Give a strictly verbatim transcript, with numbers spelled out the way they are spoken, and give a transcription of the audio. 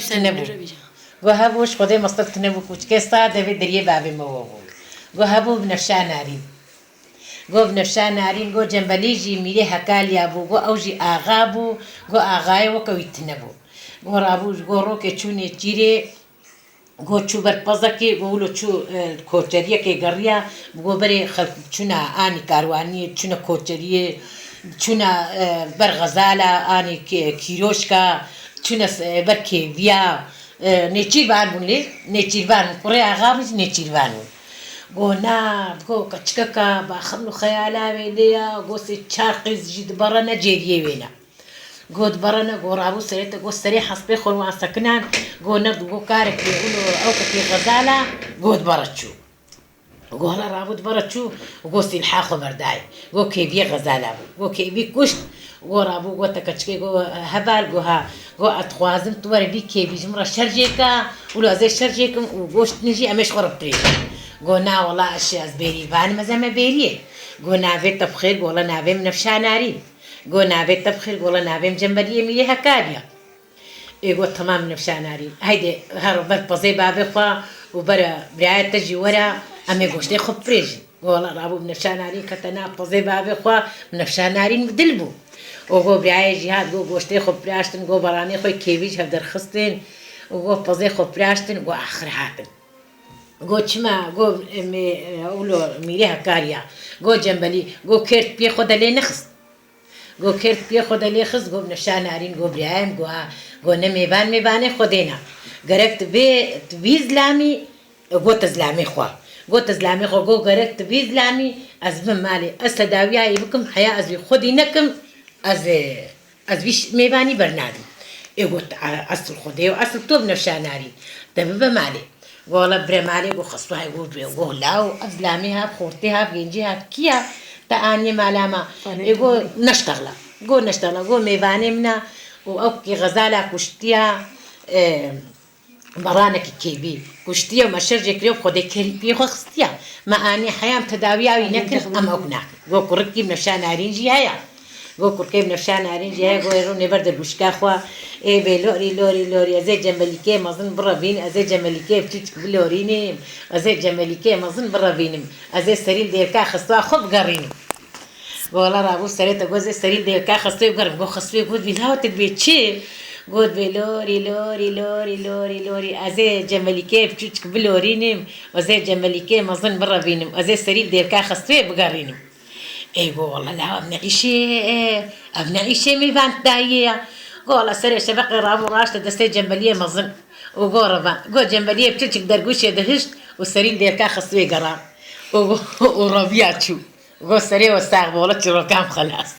Tine bû. Go hebû, ji Xwedê mestir tine bû, kûçikê sade vê deriyê bavê me we bû. Go hebû Binefşa Narîn. Go Binefşa Narîn, go Cembelî jî mîrê Hekaliya bû, go ew jî axa bû, go axayê weke wî tine bû. Go rabû, go rokê çû nêçîrê, go çû ber pezekê, go wilo çû, e, koçeriyekê geriya, go berê xelk çûna anî karwaniyê, çûne koçeriyê, çûna, e, ber xezala, anî kê-, kîroşka, çûne s-, e, ber kêviya, e, nêçîrvan bûn lê, nêçîrvan bûn. Kurê axa min jî nêçîrvan bûn. Go na, go keçikeka baxil û xeyala wê lê ya, go sê çar qîz jî diberene cêriyê wê ne. Go diberene, go rabû serê te, go serê hespê xwe wan sekinan, go nird, go karekê û ew kekê xezala, go dibere çû. Go hela rabû dibere çû, go sîlha xwe berdayê. Go kêviyê xezala bû. Go kêvî kuşt, go rabû, go te keçikê, go heval, go ha, go ez dixwazim tu were vî kêvî ji min re şer jêka, û ez ê şer jêkim û goşt nijî em ê ji xwe re bipirêjin. Go na wela ez şê ez bêrî vanim ez eme bêriyê. Go navê te bi xêr, go wela navê min Nefşa Narîn. Go navê te bi xêr, go wela navê min Cembeliyê Mîrê Hekariya. Ê go temam Nefşa Narîn. Heydê hero ber pezê bavê xwe û bere birayê te jî were em ê goştê xwe bipirêjin. Go wela rabû Nefşa Narîn kete nav pezê bavê xwe, Nefşa Narîn bi dil bû. Û go birayê jî hat, go goştê xwe piraştin, go beranê xwe kêvî ji hev derxistin û go pezê xwe piraştin, go axir hatin. Go çima, go, em ê, ewlo Mîrê Hekariya, go Cembelî, go kêrt piyê xwe de lê nexist. Go kêrt piyê xwe de lê xist, go Nefşa Narîn, go birayê min, go ha, go ne mêvan mêvanê xwe dêna. Gerek tu bê, tu bî zilamî, go te zilamê xwe. Go te zilamê xwe, go gerek tu bî zilamî, ez bim malê. Ez tedawiyayê bikim, heya ez wî xwedî nekim, ez, e, ez vî ş-, mêvanî bernadim. Ê got, "A-, esil Xwedê û esil tu bi Nefşa Narîn. Te bibe malê." Go wela bire malê, go xesto hay, go, go law, ev zilamê ha, xortê ha, gencê ha, kî ya? Te aniye mala me. Ê go neştexla. Go neştexla, go mêvanê min a û ew kî xezala kuştiya, e, Beranekî kêvî kuştiye û me şer jê kiriye û Xwedê kêrî piyê xwe xistiye. Me aniye heya em tedawiya wî nekin, em ewk nakin. Go kurikî Nefşa Narîn jî heye. Go kurikê Nefşa Narîn jî heye, go ê rûnê ber de guşka xwe. Ê bê lorî, lorî, lorî, ez ê Cemelîkê mezin birevînim, ez ê Cemelîkê biçûçik bilorînim, ez ê Cemelîkê mezin birevînim, ez ê serî li dêrka xistwa xwe bigerînim. Go wela rabû serê te, go zê serî dêrka xistê bigerim. Go xistê got, "Vî law te dibê çi?" Got, "Vê lorî, lorî, lorî, lorî, lorî. Ez ê Cemelîkê biçûçik bilorînim, ez ê Cemelîkê mezin birevînim, ez ê serî dêrka xistê bigerînim." Ê go wela law ev ne îşê, ev ne îşê mêvan dayê ya. Go wela serê şeveqê rabû raşte destê Cemeliyê mezin. Û go revan. Go Cemeliyê biçûçik dergûşê de hişt û serî dêrka xistê geran. Û, û reviya çû. Go serê we sax be, wela çîroka min xelas.